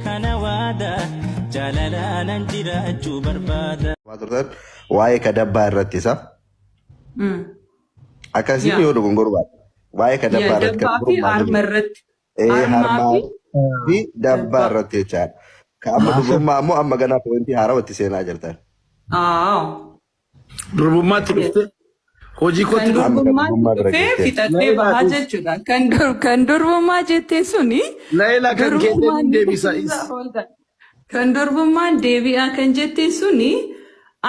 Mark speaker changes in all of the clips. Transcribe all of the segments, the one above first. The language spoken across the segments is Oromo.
Speaker 1: Kana waada jaalalaanan jiraachuu barbaada.
Speaker 2: Waa turtan waa'ee kadabbaa irratti isa. Akkasii yoo dogongoruu baate. Waa'ee kadabbaa irratti kan
Speaker 3: Dabbaa fi
Speaker 2: dubrummaa
Speaker 3: harma
Speaker 2: jiru.
Speaker 3: irratti.
Speaker 2: Ee
Speaker 3: Harmaa
Speaker 2: harmaa
Speaker 3: fi
Speaker 2: fi dabbaa
Speaker 3: dabbaa.
Speaker 2: irratti jechaadha. Ka amma
Speaker 4: Naasir
Speaker 2: dubrummaa ammoo amma ganaa pointii haarawaa itti seenaa jirtan.
Speaker 3: Aa.
Speaker 5: Durbummaatti dhufte hojii
Speaker 3: Kan
Speaker 5: kootti dhufte.
Speaker 2: Amma ka
Speaker 3: durbummaatti
Speaker 2: dubrummaa bira
Speaker 3: dhufee
Speaker 2: geessee.
Speaker 3: fixadhee
Speaker 5: Laayilaa
Speaker 3: bahaa
Speaker 5: dhuf.
Speaker 3: jechuudha. Kan durbummaa jettee suni
Speaker 5: Laayilaa kan keeteen
Speaker 3: durbummaan
Speaker 5: hin deebisa is.
Speaker 3: Kan durbummaan deebi'aa kan jettee suni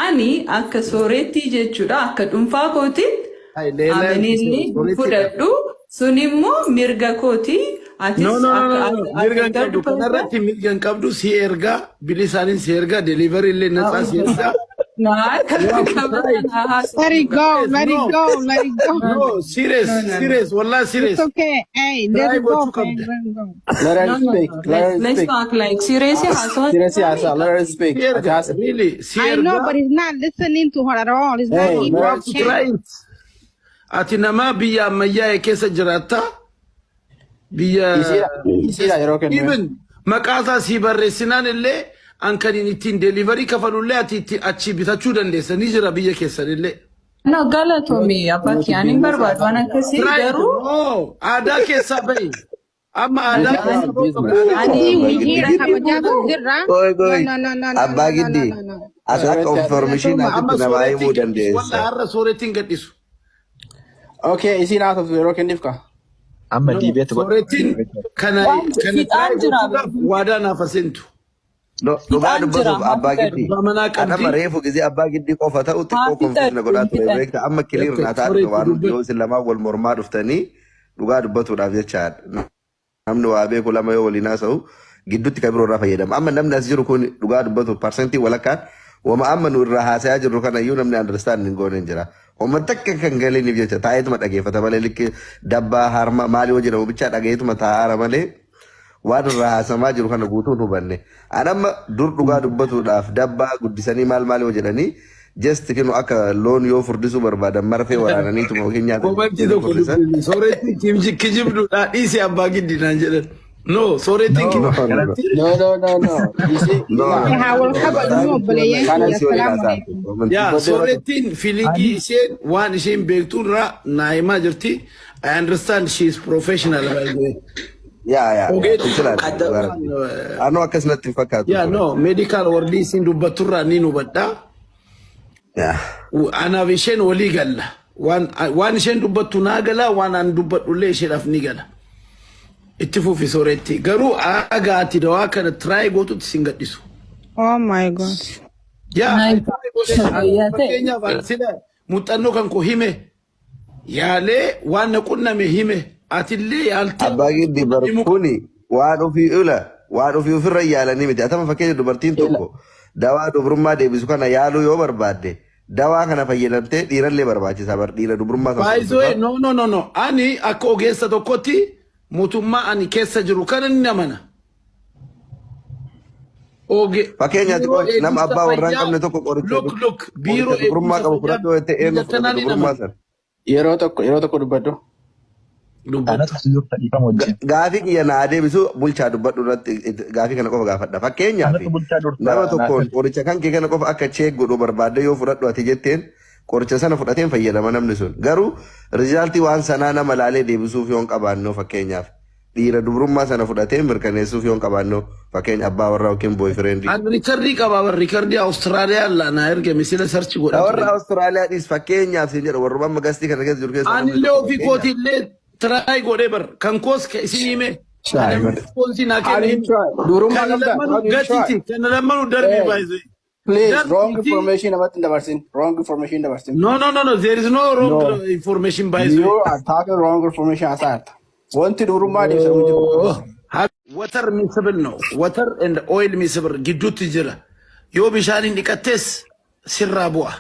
Speaker 3: ani akka soorettii jechuudha akka dhuunfaa kootitti
Speaker 5: Ay, Leelaan
Speaker 3: amanillee hin
Speaker 5: soorettiidha.
Speaker 3: fudhadhu sun immoo mirga kooti
Speaker 5: No,
Speaker 3: atis
Speaker 5: no, no,
Speaker 3: akka
Speaker 5: no, no. Mirga
Speaker 3: akka
Speaker 5: hin
Speaker 3: third
Speaker 5: qabdu.
Speaker 3: person
Speaker 5: Kanarratti mirga hin qabdu. Si ergaa, bilisaanin si ergaa, delivery illee natsaa si ergaa.
Speaker 3: Naa
Speaker 5: You have to
Speaker 3: kabata
Speaker 5: try it.
Speaker 3: naa
Speaker 6: Let
Speaker 3: haasofnu
Speaker 6: it go.
Speaker 5: Yes,
Speaker 6: Let it
Speaker 5: no.
Speaker 6: go. Let it go.
Speaker 3: No,
Speaker 5: No, serious,
Speaker 3: no, no, no.
Speaker 5: serious. Wallah,
Speaker 6: It's
Speaker 5: serious.
Speaker 6: okay. Hey, let
Speaker 5: Try
Speaker 6: it go,
Speaker 5: gochuu
Speaker 6: man.
Speaker 5: qabda.
Speaker 6: Let it go.
Speaker 7: Let her
Speaker 3: No, no,
Speaker 7: speak.
Speaker 3: no.
Speaker 7: Let
Speaker 3: Let's
Speaker 7: her
Speaker 3: let's
Speaker 7: speak.
Speaker 3: talk like seriously haasawaa
Speaker 7: Seriously,
Speaker 3: jirraa
Speaker 7: Asa, let her speak.
Speaker 5: Si
Speaker 7: Ati
Speaker 5: erga,
Speaker 7: hasa.
Speaker 5: really, si
Speaker 6: I know,
Speaker 5: ergaa.
Speaker 6: but he's not listening to her at all. He's not
Speaker 7: Hey,
Speaker 5: No,
Speaker 6: giving
Speaker 5: you
Speaker 7: let
Speaker 6: her
Speaker 7: her
Speaker 5: have
Speaker 6: a
Speaker 5: to
Speaker 6: chance.
Speaker 5: try it. Ati nama biyya ammayyaa'e keessa jiraatta. Biyya
Speaker 7: Isiidha. Isiidha yeroo kennu.
Speaker 5: even maqaa isaa sii barreessinaan illee an kan inni ittiin delivery kafalullee ati itti achi bitachuu dandeessa ni jira biyya keessan illee.
Speaker 3: No, galatoomi abbaa
Speaker 7: Nuti
Speaker 3: kiyya ani hin
Speaker 7: business
Speaker 3: barbaadu waan akkasii
Speaker 5: Try it.
Speaker 3: garuu
Speaker 5: No, aadaa keessaa bahi. Amma aadaa
Speaker 3: ani
Speaker 5: keessaa bahuu qabda.
Speaker 2: Abbaa
Speaker 3: ani
Speaker 6: See, we
Speaker 2: giddii.
Speaker 6: here
Speaker 3: irratti
Speaker 6: kabajaa
Speaker 3: bu'u
Speaker 6: jirra.
Speaker 2: Qoy
Speaker 6: No,
Speaker 2: qoy.
Speaker 6: no, no, no, no,
Speaker 2: Abbaa
Speaker 6: no, no, no,
Speaker 2: giddii.
Speaker 6: no, no.
Speaker 2: Ati akka
Speaker 7: Sooretti ati.
Speaker 2: information
Speaker 6: Galatoomaa.
Speaker 5: Amma
Speaker 2: asitti namaa
Speaker 5: soorettiin
Speaker 2: himuu
Speaker 5: gadhiisu.
Speaker 2: dandeessa.
Speaker 5: Wallah har'a soorettiin gadhiisu.
Speaker 7: Okay, isiin haasoftu yeroo kenniif ka.
Speaker 4: Amma
Speaker 5: No,
Speaker 4: diibeet godha.
Speaker 5: soorettiin kana
Speaker 3: waan
Speaker 5: kana
Speaker 3: fixaan
Speaker 5: try
Speaker 3: jira
Speaker 5: gochuudhaaf waadaa naaf aseentu.
Speaker 2: No, dhugaa
Speaker 3: fixaan jira
Speaker 2: dubbatuuf
Speaker 3: haa
Speaker 2: abbaa
Speaker 3: fixadhu
Speaker 2: giddii.
Speaker 5: Abbaa manaa
Speaker 2: Anama
Speaker 5: qabdi.
Speaker 2: reefu gisee abbaa giddii qofa ta'u
Speaker 3: haa
Speaker 2: xiqqoo confuse na
Speaker 3: fixadhu
Speaker 2: godhaa
Speaker 3: hin
Speaker 2: ture
Speaker 3: fixadhu
Speaker 2: beekta. Amma clear
Speaker 5: Okay,
Speaker 2: naa ta'a dhufe
Speaker 5: sooretti
Speaker 2: waan
Speaker 5: dubbadhu.
Speaker 2: yoo isin lamaan wal mormaa dhuftanii dhugaa dubbatuudhaaf jechaadha. Namni waa beeku lama yoo waliin haasa'u gidduutti kan biroo irraa fayyadama. Amma namni as jiru kun dhugaa dubbatu parsantii walakkaan wama amma nu irraa haasayaa jirru kana iyyuu namni understand hin goone hin jira. Wama takka kan galiiniif jecha taa'eetuma dhageeffata malee likki dabbaa harma maali yoo jedhamu bichaa dhageetuma taa'aara malee waan irraa haasamaa jiru kana guutuun hubanne. An amma dur dhugaa dubbatuudhaaf dabbaa guddisanii maal maal yoo jedhanii just kinu akka loon yoo furdisuu barbaadan marfee waraananiituma yookiin nyaata
Speaker 5: Komantii
Speaker 2: jedhanii
Speaker 5: tokko
Speaker 2: furdisan.
Speaker 5: dubbisi. Soorettiin kijibduudha. Dhiisi abbaa giddi naan jedhan. No, soorettiin
Speaker 2: No, no, no.
Speaker 5: kijibduudha.
Speaker 7: No, no, no, no. Isii
Speaker 2: No,
Speaker 7: ilaa.
Speaker 2: no.
Speaker 6: Haa wal kabajnu obboleeyyan
Speaker 7: Kana
Speaker 6: kiyya.
Speaker 2: Si waliin
Speaker 6: Assalaamu
Speaker 2: haasaa
Speaker 6: alaikum.
Speaker 2: Komantii.
Speaker 5: Yaa
Speaker 7: dubbadhu yeroo tokko.
Speaker 5: soorettiin fiilingii isheen waan isheen beektu irraa naa himaa jirti. I understand she is professional by the way.
Speaker 2: Yaa yaa yaa.
Speaker 5: Ogeetti
Speaker 2: Fincilaan
Speaker 5: adda
Speaker 2: dhugaa rabbi. Anoo akkas natti hin fakkaatu
Speaker 5: yaa
Speaker 2: ture.
Speaker 5: no medical wordii isiin dubbatturraa ni hubadha.
Speaker 2: Yaa.
Speaker 5: Anaaf isheen walii galla. Waan isheen dubbattu naa gala waan an dubbadhullee isheedhaaf ni gala. Itti fufi sooretti. Garuu aagaa ati dawaa kana try gootutti sin gadhisu.
Speaker 6: Oh my God.
Speaker 5: Yaa
Speaker 3: Naa
Speaker 5: try godhee
Speaker 3: fayyaa ta'e
Speaker 5: fakkeenyaaf ani sila muuxannoo kan koo hime yaalee waan na qunname hime atillee yaaltee
Speaker 2: Abbaa giddi bar
Speaker 5: himuu
Speaker 2: kuni waan ofii ula waan ofii ofirra yaalanii miti. Atama fakkeenya dubartiin
Speaker 7: Ila.
Speaker 2: tokko dawaa dubrummaa deebisu kana yaaluu yoo barbaadde dawaa kana fayyadamtee dhiirallee barbaachisa bar dhiira dubrummaa san
Speaker 5: Baay'isoo
Speaker 2: furdisuuf.
Speaker 5: no no no no ani akka ogeessa tokkotti mootummaa ani keessa jiru kana ni amana. Oge
Speaker 2: Fakkeenyaaf
Speaker 5: biiroo
Speaker 2: nama
Speaker 5: eegumsa
Speaker 2: abbaa warraa hin
Speaker 5: fayyaa
Speaker 2: qabne tokko qoricha
Speaker 5: look look biiroo
Speaker 2: qoricha dubrummaa
Speaker 5: eegumsa
Speaker 2: qabu
Speaker 5: fayyaa
Speaker 2: fudhadhu yoo ta'e eenyu
Speaker 5: biyya
Speaker 2: fudhata
Speaker 5: tanaa ni
Speaker 2: dubrummaa
Speaker 5: amana.
Speaker 2: sana.
Speaker 7: Yeroo tokko dubbadhu.
Speaker 5: Dubbadhu.
Speaker 4: Anatu dursa dhiifama wajjin.
Speaker 2: Gaafii kiyya naa deebisu bulchaa dubbadhu irratti gaafii kana qofa gaafadha. Fakkeenyaaf
Speaker 4: Anatu bulchaa dursa
Speaker 2: nama tokkoon
Speaker 4: Naasir.
Speaker 2: qoricha kan kee kana qofa akka check godhu barbaadde yoo fudhadhu ati jetteen qoricha sana fudhateen fayyadama namni sun. Garuu rizaaltii waan sanaa nama laalee deebisuuf yoo hin qabaannu fakkeenyaaf dhiira dubrummaa sana fudhatee mirkaneessuuf yoo hin qabaannu fakkeenya abbaa warraa yookiin boyfriendii.
Speaker 5: Ani recordii qabaa bar recordii Awustiraaliyaa illaa naa ergame sila search godhaa
Speaker 2: Warra
Speaker 5: ture.
Speaker 2: Awustiraaliyaa dhiis fakkeenyaaf siin jedha warruma amma guestii kana keessa jiru keessaa
Speaker 5: Ani
Speaker 2: namni
Speaker 5: illee
Speaker 2: tokko
Speaker 5: ofii
Speaker 2: fakkeenyaaf.
Speaker 5: kootii illee try godhee bar kan koos ka isin hime kan
Speaker 7: Try.
Speaker 5: namni response naa
Speaker 7: How
Speaker 5: kenne
Speaker 7: do you
Speaker 5: hime
Speaker 7: try? Durummaa
Speaker 5: kan
Speaker 7: qabda.
Speaker 5: lammanuu
Speaker 7: How do you try?
Speaker 5: gatiiti kan lammanuu darbii
Speaker 7: Hey,
Speaker 5: baay'isee.
Speaker 7: please, wrong
Speaker 5: Darbiiti.
Speaker 7: information namatti hin dabarsin. Wrong information dabarsin.
Speaker 5: No, no, no, no, there is no wrong
Speaker 7: No.
Speaker 5: information by the
Speaker 7: You
Speaker 5: way.
Speaker 7: are talking wrong information asaarta. Wanti durummaa deebisan hin jiru.
Speaker 5: Oh, water miscible no. Water and oil miscible gidduutti jira. Yoo bishaaniin dhiqattes sirraa bu'a.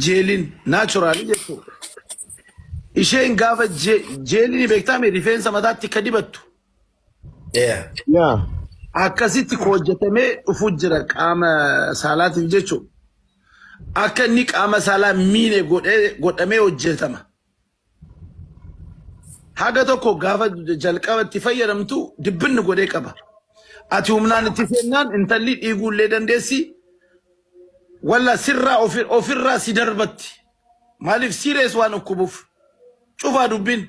Speaker 5: Jeeliin natural jechuudha. Isheen gaafa jeeliin beektaa mee rifeensa mataatti akka dibattu.
Speaker 8: Yaa.
Speaker 5: Akkasitti hojjetamee dhufu jira qaama saalaatiif jechuudha. Akka inni qaama saalaa miine godhamee hojjetama. Haga tokko gaafa jalqaba itti fayyadamtu dibbinni godhee qaba. Ati humnaan itti seennaan intalli dhiiguu illee dandeessi. Walla sirraa ofirraa si darbatti. Maaliif serious waan dhukkubuuf. Cufaa dubbiin.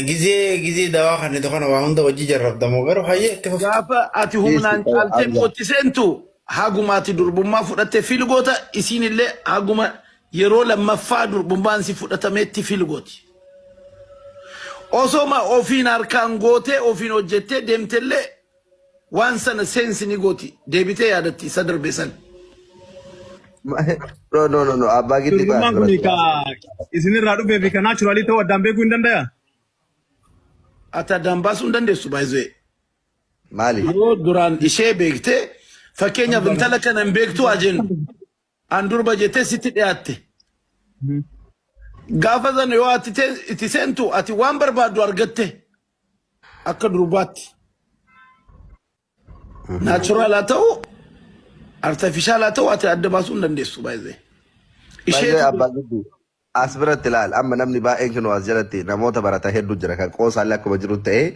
Speaker 8: Gizee gizee dawaa kan itti kana waa hunda wajji jarrabdamoo garuu hayyee itti fufi.
Speaker 5: Gaafa ati humnaan caaltee mootti seentu haguma ati durbummaa fudhattee feel goota isiin illee haguma yeroo lammaffaa durbummaan si fudhatameetti feel gooti. Osoma ofiin harkaan gootee ofiin hojjettee deemtellee waan sana sense ni gooti deebitee yaadatti isa darbe san.
Speaker 2: No, no, no, no. Abbaa giddii
Speaker 9: Durbummaan kun
Speaker 2: biratti.
Speaker 9: ka isinirraa dhufee fi ka naturalii ta'uu addaan beekuu hin danda'a?
Speaker 5: Ati addaan baasuu hin dandeessu baay'ee.
Speaker 2: Maali?
Speaker 5: Yoo duraan ishee beektee fakkeenyaaf intala kana hin beektu haa jennu. An durba jettee sitti dhiyaatte. Gaafa sana yoo ati itti seentu ati waan barbaaddu argatte akka durbaatti. Natural haa ta'u artificial haa ta'u ati adda baasuu hin dandeessu baay'ee.
Speaker 2: Baay'ee
Speaker 5: Isheetu
Speaker 2: abbaa gidduu. As biratti ilaal amma namni baay'een kinoo as jalatti namoota baratan hedduu jira kan qoosaallee akkuma jiru ta'ee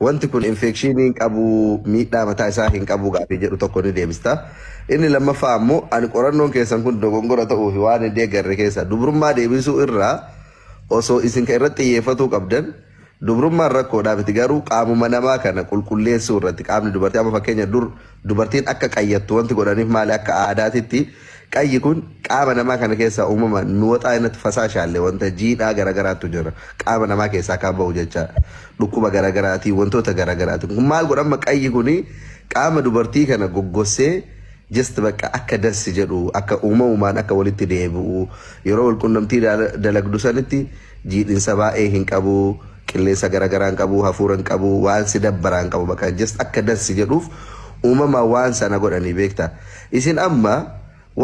Speaker 2: wanti kun infekshinii hin qabu miidhaa mataa isaa hin qabu gaafii jedhu tokko ni deebista. Inni lammaffaa ammoo ani qorannoon keessan kun dogongora ta'uu fi waan hin deeggarre keessa dubrummaa deebisuu irraa osoo isin kan irratti xiyyeeffatuu qabdan dubrummaan rakkoodhaa miti garuu qaamuma namaa kana qulqulleessuu irratti qaamni dubartii amma fakkeenya dur dubartiin akka qayyattu wanti godhaniif maali akka aadaatitti qayyi kun qaama namaa kana keessaa uumamaan miwaxaa innatti fasaashaalle wanta jiidhaa garagaraatu jira qaama namaa keessaa kan bahu jecha dhukkuba garagaraatii wantoota garagaraatiin kun maal godhama qayyi kuni qaama dubartii kana goggossee just bakka akka dassi jedhu akka uumamumaan akka walitti deebi'u yeroo walqunnamtii dalagdu sanitti jiidhinsa baay'ee hin qabu qilleensa garagaraa hin qabu hafuura hin qabu waan si dabbaraa hin qabu bakka just akka dassi jedhuuf uumamaan waan sana godhanii beekta isin amma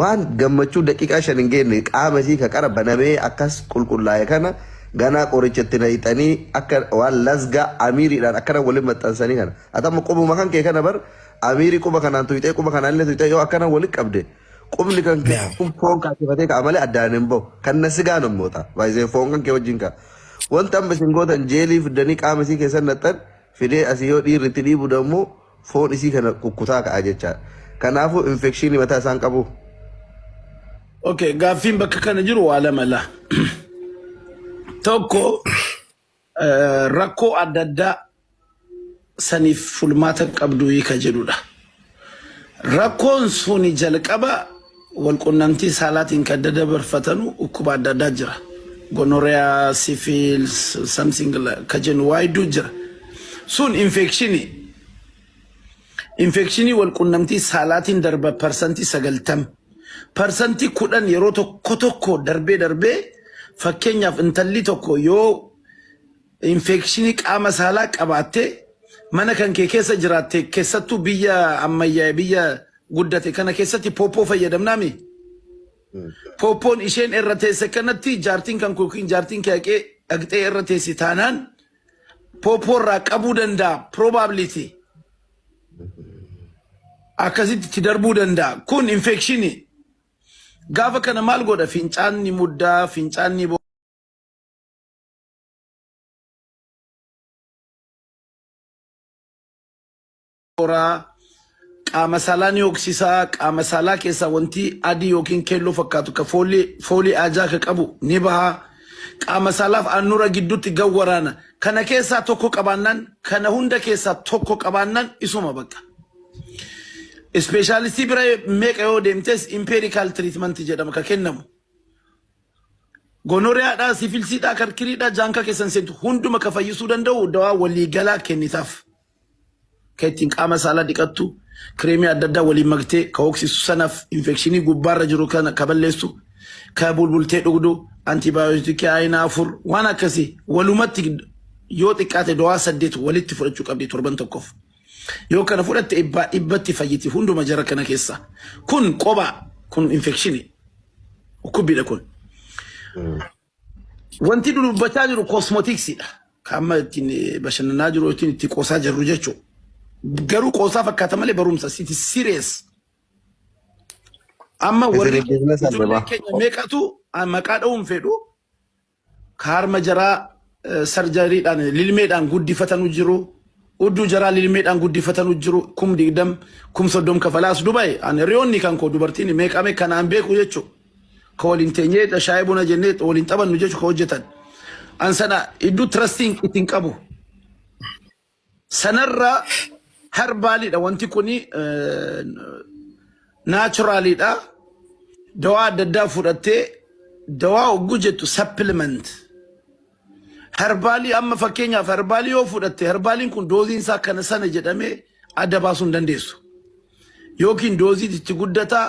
Speaker 2: waan gammachuu daqiiqaa 5 hin geenne qaama isii ka qara banamee akkas qulqullaa'e kana ganaa qoricha itti naqxanii akka waan lasgaa amiiriidhaan akkana waliin maxxansanii kana ati amma qubuma kan kee kana bar amiirii quba kanaan tuyxee quba kanaan illee tuyxee yoo akkana walitti qabde qubni kan kee kun foon kaasifatee ka'a malee addaan hin bahu kan na sigaan immoo ta'a baay'ee foon kan kee wajjin ka'a wanta amma isin gootan jeelii fiddanii qaama isii keessan naqxan fidee asii yoo dhiirri itti dhiibu dammoo foon isii kana kukkutaa ka'a jechaadha. Kanaafuu infekshinii mataa isaan qabu.
Speaker 5: Okay, gaaffiin bakka kana jiru waa lama la. Tokko rakkoo adda addaa saniif fulmaata qabdu hiika jedhudha. Rakkoon suni jalqaba walqunnamtii saalaatiin kan daddabarfatanu dhukkuba adda addaa jira. Gonorrhea, syphilis, something ka jennu waa hedduu jira. Sun infekshinii. Infekshinii walqunnamtii saalaatiin darba 90%. 10% yeroo tokko tokko darbee darbee fakkeenyaaf intalli tokko yoo infekshinii qaama saalaa qabaatte mana kan kee keessa jiraatte keessattuu biyya ammayyaa biyya guddate kana keessatti pooppoo fayyadamnaami. Pooppoon isheen irra teesse kanatti jaartiin kan koo yookiin jaartiin kee haqee dhaqxee irra teessi taanaan pooppoo irraa qabuu danda'a probability. Akkasitti itti darbuu danda'a. Kun infekshinii. Gaafa kana maal godha? Fincaan ni muddaa, fincaan ni boraa, qaama saalaa ni hoksisaa, qaama saalaa keessaa wanti adii yookiin keelloo fakkaatu ka foolii ajaa ka qabu ni baha. Qaama saalaaf handhuura gidduutti gad waraana. Kana keessaa tokko qabaannaan, kana hunda keessaa tokko qabaannaan isuma bakka. Ispeeshaalistii bira meeqa yoo deemtes empirical treatment jedhama ka kennamu. Gonorrheadhaa, sifilsiidhaa, karkiriidhaa, jaankaa keessan seentu hunduma ka fayyisuu danda'u dawaa waliigalaa kennitaaf. Ka ittiin qaama saalaa dhiqattu, kireemii adda addaa waliin maktee ka hoksisu sanaaf infekshinii gubbaarra jiru kana ka balleessu, ka bulbultee dhugdu, antibaayotikii ayinaa 4 waan akkasii walumatti yoo xiqqaate dawaa 8 walitti fudhachuu qabdi torban tokkoof. Yoo kana fudhatte dhibbaa dhibbatti fayyiti hunduma jara kana keessa. Kun qobaa kun infekshinii dhukkubbiidha kun. Wanti dubbachaa jiru koosmootiksiidha. Kan amma ittiin bashannanaa jiru ittiin itti qoosaa jirru jechuudha. Garuu qoosaa fakkaata malee barumsa it is serious. Amma warri
Speaker 2: Isin business
Speaker 5: ijoolleen
Speaker 2: adeema.
Speaker 5: keenya meeqatu maqaa dha'uun fedhu ka harma jaraa sarjariidhaan lilmeedhaan guddifatanu jiru. Udduu jaraa lilmeedhaan guddifatanu jiru 20,000 30,000 kafalaas Dubaay ani hiriyoonni kan koo dubartiin meeqame kanaan beeku jechuudha. Ka waliin teenyee shaayii buna jennee waliin taphannu jechuudha ka hojjetan. An sana iddoo trusting ittiin qabu. Sanarra herbaaliidha wanti kuni naachuraaliidha. Dawaa adda addaa fudhattee dawaa hogguu jettu supplement. Herbaalii amma fakkeenyaaf herbaalii yoo fudhatte herbaaliin kun dooziin isaa kana sana jedhamee adda baasuu hin dandeessu. Yookiin dooziin itti guddataa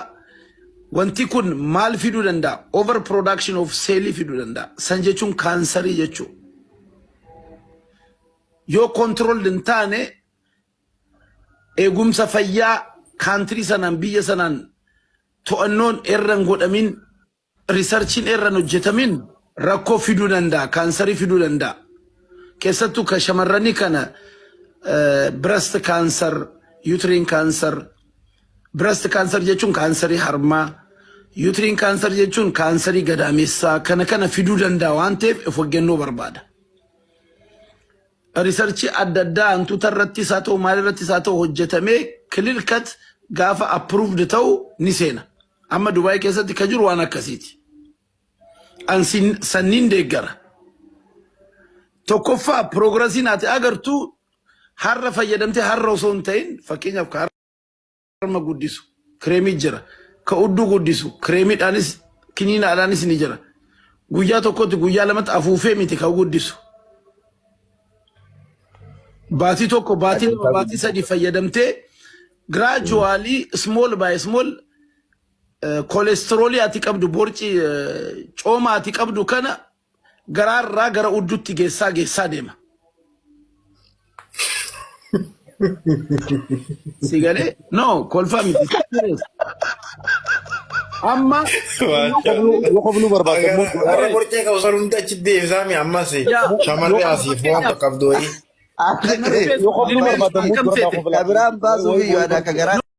Speaker 5: wanti kun maal fiduu danda'a? Over production of seelii fiduu danda'a. San jechuun kaansarii jechuudha. Yoo control hin taane eegumsa fayyaa country sanaan biyya sanaan to'annoon irra hin godhamin researchiin irra hin hojjetamin rakkoo fiduu danda'a kaansarii fiduu danda'a. Keessattuu kan shamarranii kana breast cancer, uterine cancer, breast cancer jechuun kaansarii harmaa, uterine cancer jechuun kaansarii gadaamessaa kana kana fiduu danda'a waan ta'eef of eeggannoo barbaada. Researchii adda addaa hantuuta irrattis haa ta'u maal irrattis haa ta'u hojjetamee clear cut gaafa approved ta'u ni seena. Amma Dubaay keessatti kan jiru waan akkasiiti. An sanniin deeggara. Tokkoffaa progressiin ati agartu har'a fayyadamtee har'a osoo hin ta'in fakkeenyaaf ka harma guddisu kireemii jira. Ka udduu guddisu kireemiidhaanis kiniinaadhaanis ni jira. Guyyaa tokkotti guyyaa lamatti afuufee miti ka guddisu. Baatii tokko baatii 2 baatii 3 fayyadamtee gradually small by small kolesteroolii ati qabdu borci cooma ati qabdu kana garaarraa gara udduutti geessaa geessaa deema. Si galee? No, kolfaa miti. Serious. Amma
Speaker 10: Yoo kofluu barbaadde immoo
Speaker 8: Warra borcee qabu san hunda achi deebisaa mi ammas
Speaker 5: yaa
Speaker 8: shamarri asii foon qabdu wayii.
Speaker 10: yoo kofluu
Speaker 5: lilmeen
Speaker 10: barbaadde immoo
Speaker 5: akkam
Speaker 10: dura
Speaker 5: feete?
Speaker 10: koflaa.
Speaker 2: Kabiraan baasuu fi yoo akka garaa